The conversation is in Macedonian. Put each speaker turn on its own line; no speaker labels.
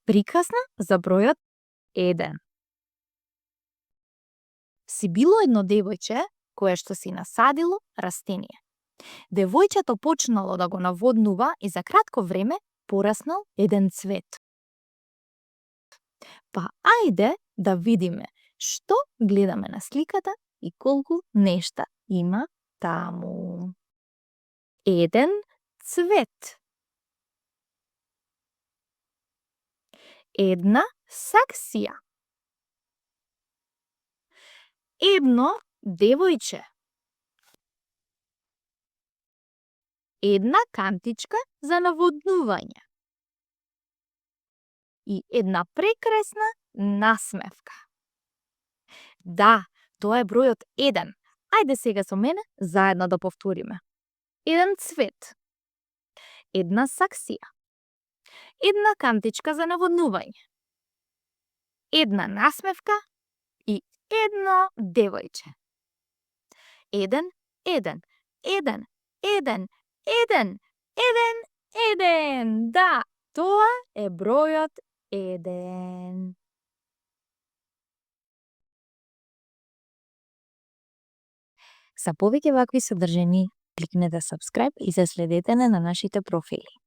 Приказна за бројот 1. Си било едно девојче кое што си насадило растение. Девојчето почнало да го наводнува и за кратко време пораснал еден цвет. Па ајде да видиме што гледаме на сликата и колку нешта има таму. Еден цвет. Една саксија. Едно девојче. Една кантичка за наводнување. И една прекрасна насмевка. Да, тоа е бројот 1. Ајде сега со мене заедно да повториме. Еден цвет. Една саксија. Една кантичка за наводнување. Една насмевка и едно девојче. Еден, еден, еден, еден, еден, еден, еден. Да, тоа е бројот 1. За повеќе вакви содржини, кликнете subscribe и се следете на нашите профили.